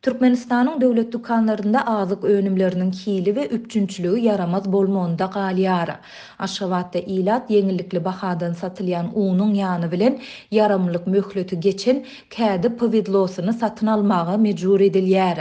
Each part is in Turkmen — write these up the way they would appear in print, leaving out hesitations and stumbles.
Türkmenistanyň döwlet dükanlarynda azyk önümleriniň hili we üpjünçiligi ýaramaz bolmagynda galýar. Aşgabatda ilat ýeňillikli bahadan satylýan unuň ýany bilen ýaramlyk möhleti geçen kädi powidlosyny satyn almaga mejbur edilýär.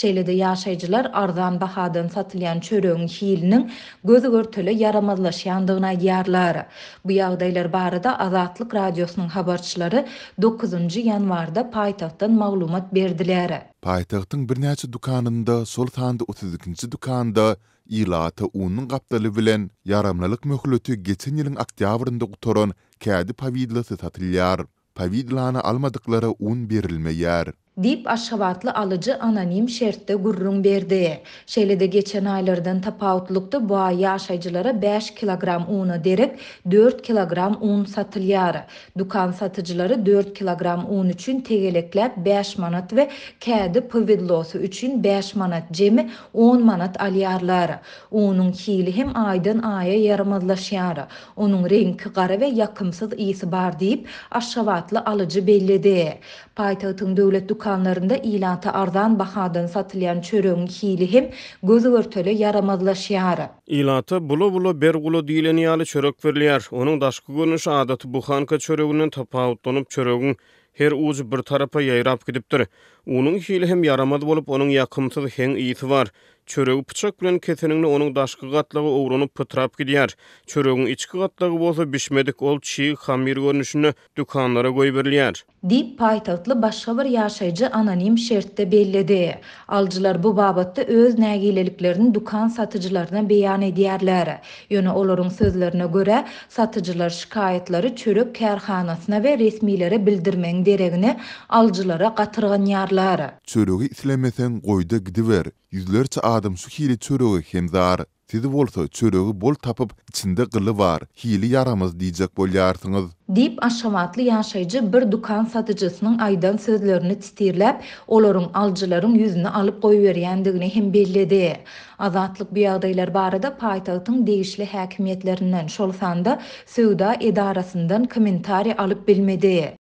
Şeýle-de ýaşaýjylar arzan bahadan satylýan çöregiň hiliniň göz-görtele ýaramazlaşýandygyny aýdýarlar. Bu ýagdaýlar barada Azatlyk Radiosynyň habarçylary dokuzynjy ýanwarda paýtagtdan maglumat berdiler. Paýtagtyň birnäçe dükanynda, şol sanda otuz ikinji dükanda ilata unuň gapdaly bilen ýaramlylyk möhleti geçen ýylyň oktýabrynda gutaran kädi powidlosy satylýar. Powidlany almadyklara un berilmeýär. Diýip, aşgabatly alyjy anonim şertde gürrüň berdi. Şeýle-de, geçen aýlardan tapawutlykda, bu aý ýaşaýjylara bäş kilogram una derek dört kilogram un satylýar. Dükan satyjylary dört kilogram un üçin tegelekläp bäş manat we kädi powidlosy üçin bäş manat, jemi on manat alýarlar. Unuň hili hem aýdan aýa ýaramazlaşýar. Onuň reňki gara we ýakymsyz ysy bar diýip, aşgabatly alyjy belledi. Paýtagtyň döwlet dükanlarynda ilata arzan bahadan satylýan çöregiň hili hem göz-görtele ýaramazlaşýar. Ilata bula-bula ber gula diýleni ýaly çörek berilýär. Onuň daşky görnüşi adaty buhanka çöreginden tapawutlanyp, çöregiň her ujy bir tarapa ýaýrap gidipdir. Unuň hili hem ýaramaz bolup, onuň ýakymsyz heň ysy bar. Çöregi pyçak bilen keseniňde onuň daşky gatlagy owranyp pytrap gidýär. Çöregiň içki gatlagy bolsa bişmedik, ol çig hamyr görnüşinde dükanlara goýberilýär. Diýip, paýtagtly başga bir ýaşaýjy anonim şertde belledi. Alyjylar bu babatda öz nägileliklerini dükan satyjylaryna beýan edýärler. Ýöne olaryň sözlerine görä, satyjylar şikaýatlary çörek kärhanasyna we resmilere bildirmegiň deregine, alyjylara gatyrganýarlar. Çöregi islemeseň goýda gidiber, ýüzlerçe adam şu hili çörege hem zar. Siz bolsa çöregi bol tapyp, içinde gyly bar, hili ýaramaz diýjek bolýarsyňyz. Diýip, aşgabatly ýaşaýjy bir dükan satyjysynyň aýdan sözlerini titirläp, olaryň alyjylaryň ýüzüni alyp goýberýändigini hem belledi. Azatlyk bu ýagdaýlar barada paýtagtyň degişli häkimiýetlerinden, şol sanda söwda edarasyndan kommentariý alyp bilmedi.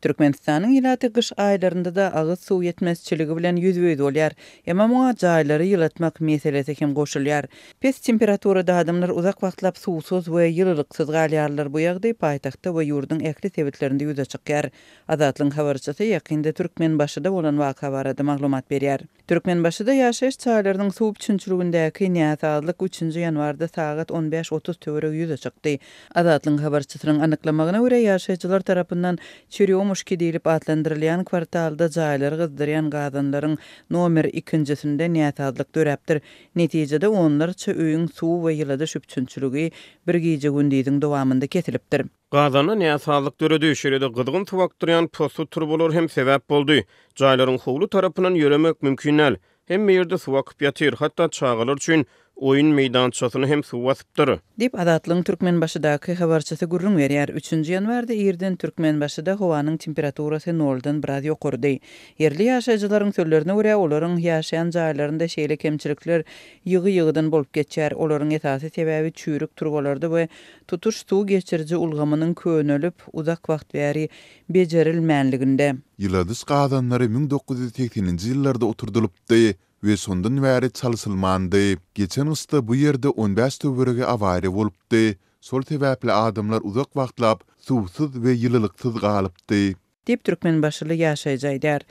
Türkmenistanyň ilaty gyş aýlarynda-da agyz suw ýetmezçiligi bilen ýüzbe-ýüz bolýar. Emma muňa jaýlary ýylatmak meselesi hem goşulýar. Pes temperaturada adamlar uzak wagtlap suwsuz we ýylylyksyz galýarlar. Bu ýagdaý paýtagtda we ýurduň ähli sebitlerinde ýüze çykýar. Azatlygyň habarçysy ýakynda Türkmenbaşyda bolan waka barada maglumat berýär. Türkmenbaşyda ýaşaýyş jaýlarynyň suw üpjünçiligindäki näsazlyk üçünji ýanwarda sagat on bäş otuz töweregi ýüze çykdy. Azatlygyň habarçysynyň anyklamagyna görä, ýaşaýjylar tarapyndan Çerýomuşki diýlip atlandyrylýan kwartalda jaýlary gyzdyrýan gazanlaryň nomer ikinjisinde näsazlyk döräpdir. Netijede, onlarça öýüň suw we ýyladyş üpjünçiligi bir gije-gündiziň dowamynda kesilipdir. Gazanda näsazlyk döredi, şeýle-de gyzgyn suw akdyrýan posly turbalar hem sebäp boldy. Jaýlaryň howly tarapyndan ýöremek mümkin däl. Hemme ýerde suw akyp ýatyr, hatda çagalar üçin oýun meýdançasyny hem suw basypdyr. Diýip, Azatlygyň Türkmenbaşydaky habarçysy gürrüň berýär. Üçünji ýanwarda irden Türkmenbaşyda howanyň temperaturasy noldan biraz ýokarydy. Ýerli ýaşaýjylaryň sözlerine görä, olaryň ýaşaýan jaýlarynda şeýle kemçilikler ýygy-ýygydan bolup geçýär. Olaryň esasy sebäbi çüýrük turbalarda we Tutuş suw geçiriji ulgamynyň könelip, uzak wagt bäri bejerilmänliginde. Ýyladyş gazanlary 1980-nji ýyllarda oturdylypdy we şondan bäri çalşylmandy. Geçen gyşda bu ýerde on bäş töweregi awariýa bolupdy, şol sebäpli adamlar uzak wagtlap suwsuz we ýylylyksyz galypdy. Diýip, türkmenbaşyly ýaşaýjy aýdýar.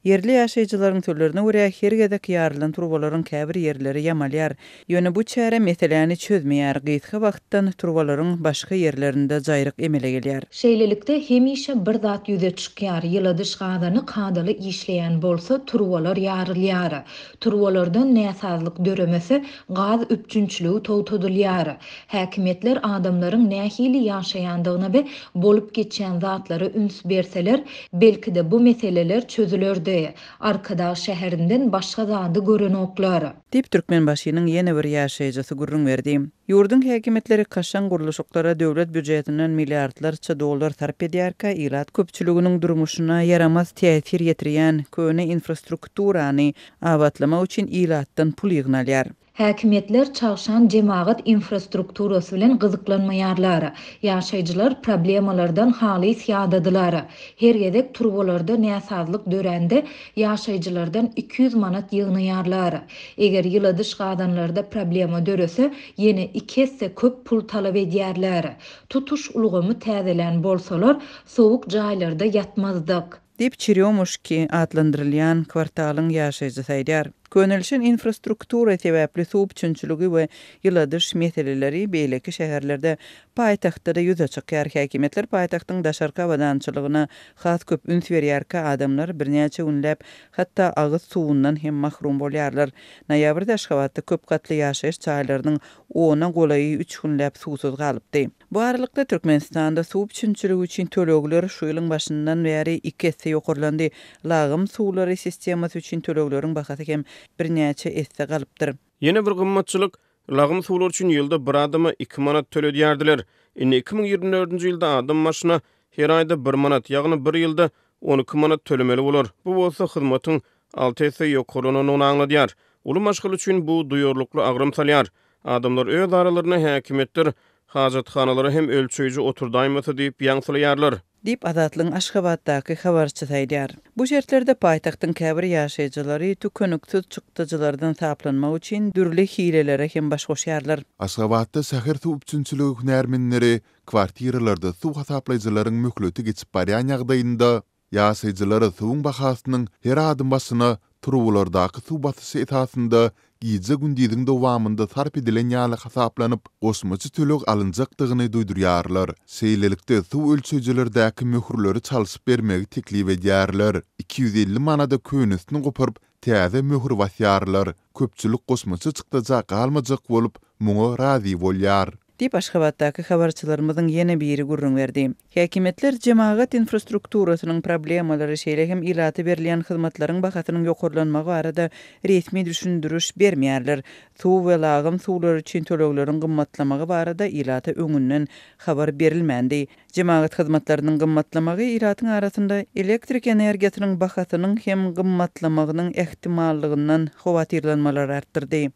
Ýerli ýaşaýjylaryň sözlerine görä, her gezek ýarylan turbalaryň käbir ýerleri ýamalýar. Ýöne bu çäre meseläni çözmeýär, gysga wagtdan turbalaryň başga ýerlerinde jaýryk emele gelýär. Şeýlelikde, hemişe bir zat ýüze çykýar, ýyladyş gazany kadaly işleýän bolsa, turbalar ýarylýar. Turbalardan näsazlyk döremese, gaz üpjünçiligi togtadylýar. Häkimiýetler adamlaryň nähili ýaşaýandygyna we bolup geçýän zatlara üns berseler, belki-de bu meseleler çözülerdi. Arkadag şäherinden başga zady görenoklar. Diýip, Türkmenbaşynyň ýene bir ýaşaýjysy gürrüň berdi. Ýurduň häkimiýetleri kaşaň gurluşyklara döwlet býujetinden milliardlarça dollar sarp edýärkä, ilat köpçüliginiň durmuşyna ýaramaz täsir ýetirýän köne infrastrukturany abatlamak üçin ilatdan pul ýygnalýar. Häkimiýetler çagşan jemagat infrastrukturasy bilen gyzyklanmaýarlar. Ýaşaýjylar problemalardan halys ýadadylar. Her gezek turbalarda näsazlyk dörände, ýaşaýjylardan 200 manat ýygnaýarlar. Eger ýyladyş gazanlarda problema dörese, ýene iki esse köp pul talap edýärler. Tutuş ulgamy täzelän bolsalar, sowuk jaýlarda ýatmazdyk. Diýip, Çerýomuşki atlandyrylýan kwartalyň ýaşaýjysy aýdýar. Könelişen infrastruktura sebäpli suw üpjünçiligi we ýyladyş meseleleri beýleki şäherlerde, paýtagtda-da ýüze çykýar. Häkimiýetler paýtagtyň daşarky abadançylygyna has köp üns berýärkä, adamlar birnäçe günläp hatda agyz suwundan hem mahrum bolýarlar. Noýabrda Aşgabatda köp gatly ýaşaýyş jaýlarynyň ona golaýy üç günläp suwsuz galypdy. Bu aralykda, Türkmenistanda suw üpjünçiligi üçin tölegler şu ýylyň başyndan bäri iki esse ýokarlandy. Lagym suwlary sistemasy üçin tölegleriň bahasy hem birnäçe esse galypdyr. Ýene bir gymmatçylyk, lagym suwlary üçin ýylda bir adama iki manat töledýärdiler. Indi 2024-nji ýylda adam başyna her aýda bir manat, ýagny bir ýylda 12 manat tölemeli bolar. Bu bolsa hyzmatyň alty esse ýokarlanandygyny aňladýar. Uly maşgala üçin bu duýarlykly agram salýar. Adamlar öz aralarynda häkimiýetler hajathanalara hem ölçeýji oturdaýmasa diýip ýaňsylaýarlar. Diýip, Azatlygyň Aşgabatdaky habarçysy aýdýar. Bu şertlerde paýtagtyň käbir ýaşaýjylary tükeniksiz çykdajylardan saplanmak üçin dürli hilelere hem baş goşýarlar. Aşgabatda şäher suw üpjünçiligi hünärmenleri kwartiralarda suw hasaplaýjylaryň möhleti geçip barýan ýagdaýynda, Ýaşaýjylara suwuň bahasynyň her adam başyna turbalardaky suw basyşy esasynda gije-gündiziň dowamynda sarp edilen ýaly hasaplanyp, goşmaça töleg alynjakdygyny duýdurýarlar. Şeýlelikde, suw ölçeýjilerdäki möhürleri çalşyp bermegi teklip edýärler. 250 manada könesini goparyp, täze möhür basýarlar. Köpçülik goşmaça çykdaja galmajak bolup, muňa razy bolýar. Diýip, Aşgabatdaky habarçylarymyzyň ýene biri gürrüň berdi. Häkimiýetler jemagat infrastrukturasynyň problemalary, şeýle hem ilata berilýän hyzmatlaryň bahasynyň ýokarlanmagy barada resmi düşündiriş bermeýärler. Suw we lagym suwlary üçin tölegleriň gymmatlamagy barada ilata öňünden habar berilmändi. Jemagat hyzmatlarynyň gymmatlamagy ilatyň arasynda elektrik energiýasynyň bahasynyň hem gymmatlamagynyň ähtimallygyndan howatyrlanmalary artdyrdy.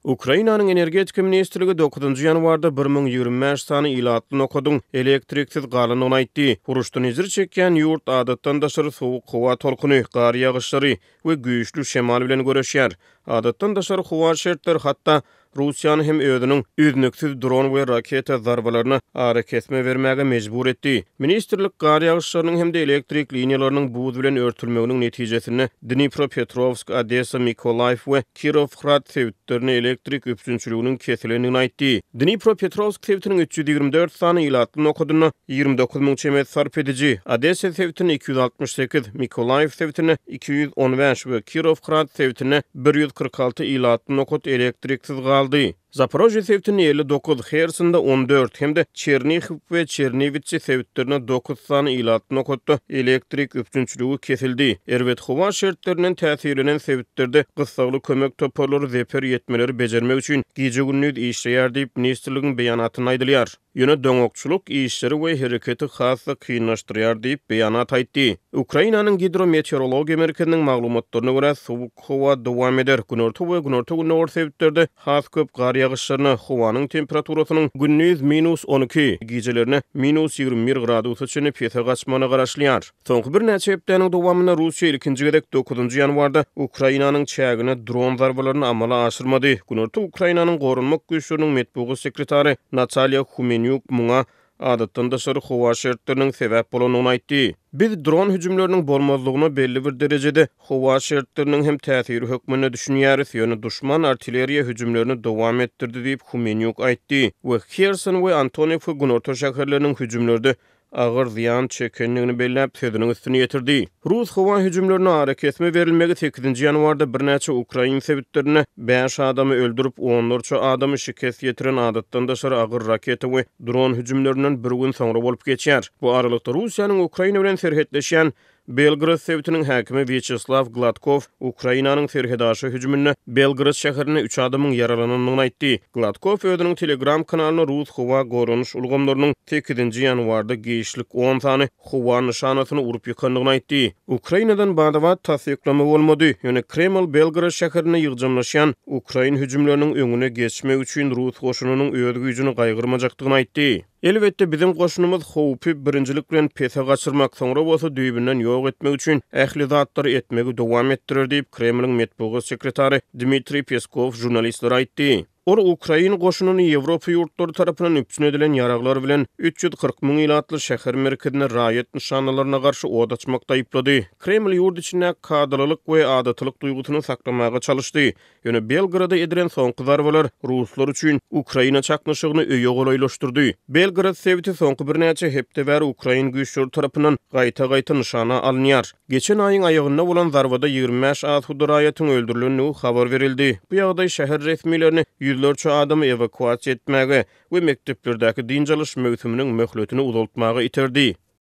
Ukrainanyň Energetika ministrligi dokuzynjy ýanwarda 1025 sany ilatly nokadyň elektriksiz galandygyny aýtdy. Uruşdan ejir çekýän ýurt adatdan daşary sowuk howa tolkuny, gar ýagyşlary we güýçli şemal bilen göreşýär. Adatdan daşary howa şertleri hatda Russiýany hem özüniň üznüksiz dron we raketa zarbalaryna arakesme bermäge mejbur etdi. Ministrlik gar ýagyşlarynyň hem-de elektrik liniýalarynyň buz bilen örtülmeginiň netijesinde Dnipropetrowsk, Odessa, Mykolaýiw we Kirowhrad sebitlerinde elektrik üpjünçiliginiň kesilendigini aýtdy. Dnipropetrowsk sebitiniň 324 sany ilatly nokadynda 29 müň çemesi sarp ediji, Odessa sebitinde 268, Mykolaýiw sebitinde 215 we Kirowhrad sebitinde 146 ilatly nokat elektriksiz galdy. Zaporožýe sebitinde 59, Hersonda 14 hem-de Çernihiw we Çerniwitsi sebitlerinde dokuz sany ilatly nokatda elektrik üpjünçiligi kesildi. Erbet howa şertlerinden täsirlenen sebitlerde gyssagly kömek toparlary zeper ýetmeleri bejermek üçin gije-gündiz işleýär diýip, ministrligiň beýanatynda aýdylýar. Ýöne doňakçylyk işleri we hereketi has-da kynlaşdyrýar diýip, beýanat aýtdy. Ukrainanyň Gidrometeorologiýa merkeziniň maglumatlaryna görä, sowuk howa dowam eder, günorta we günorta-gündogar sebitlerde has köp gar ýagyşlaryna, howanyň temperaturasynyň gündiz minus 12, gijelerine minus 21 gradusa çenli pese gaçmagyna garaşylýar. Soňky birnäçe hepdäniň dowamynda Russiýa ilkinji gezek dokuzynjy ýanwarda Ukrainanyň çägine dron zarbalaryny amala aşyrmady. Günorta Ukrainanyň Goranmak güýçleriniň metbugat sekretary Natalýa Humenýuk muňa adatdan daşary howa şertleriniň sebäp bolandygyny aýtdy. Biz dron hüjümleriniň bolmazlygyna belli bir derejede howa şertleriniň hem täsiri hökmünde düşünýäris, ýöne duşman artilleriýa hüjümlerini dowam etdirdi diýip, Humenýuk aýtdy we Herson we Antoniwka günorta şäherleriniň hüjümlerde agyr zyýan çekendigini belläp, sözüniň üstüni ýetirdi. Rus howa hüjümlerine arakesme berilmegi sekizinji ýanwarda birnäçe ukrain sebitlerinde bäş adamy öldürip, onlarça adamy şikes ýetiren adatdan daşary agyr raketa we dron hüjümlerinden bir gün soňra bolup geçýär. Bu aralykda, Russiýanyň Ukraina bilen serhetleşýän. Belgorod sebitiniň häkimi Wýaçeslaw Gladkow Ukrainanyň serhetaşa hüjüminde Belgorod şäherinde üç adamyň ýaralanandygyny aýtdy. Gladkow özüniň Telegram kanalynda rus howa goranyş ulgamlarynyň sekizinji ýanwarda giçlik on sany howa nyşanasyny urup ýykandygyny aýtdy. Ukrainadan bada-bat tassyklama bolmady, ýöne Kreml Belgorod şäherinde ýygjamlaşýan ukrain hüjümleriniň öňüne geçmek üçin rus goşunynyň öz güýjüni gaýgyrmajakdygyny aýtdy. Elbetde, biziň goşunymyz howpy birinjilik bilen pese gaçyrmak, soňra bolsa düýbünden ýok etmek üçin ähli zatlary etmegi dowam etdirer diýip, Kremliň metbugat sekretary Dmitriý Peskow žurnalistlere aýtdy. Ol ukrain goşunyny Ýewropa ýurtlary tarapyndan üpjün edilen ýaraglar bilen 340 müň ilatly şäher merkezinde raýat nyşanalaryna garşy ot açmakda aýyplady. Kreml ýurt içindäki kadalylyk we adatylyk duýgusyny saklamaga çalyşdy. Ýöne Belgrada edilen soňky zarbalar ruslar üçin Ukraina çaknyşygyny öýe golaýlaşdyrdy. Belgrad sebiti soňky birnäçe hepde bäri ukrain güýçleri tarapyndan gaýta-gaýta nyşana alynýar. Geçen aýyň aýagynda bolan zarbada 25 asuda raýatyň öldürilendigi habar berildi. Bu ýagdaý şäher resmilerini ýüzlerçe adamy ewakuasiýa etmäge we mekdeplerdäki dynç alyş möwsüminiň möhletini uzaltmaga iterdi.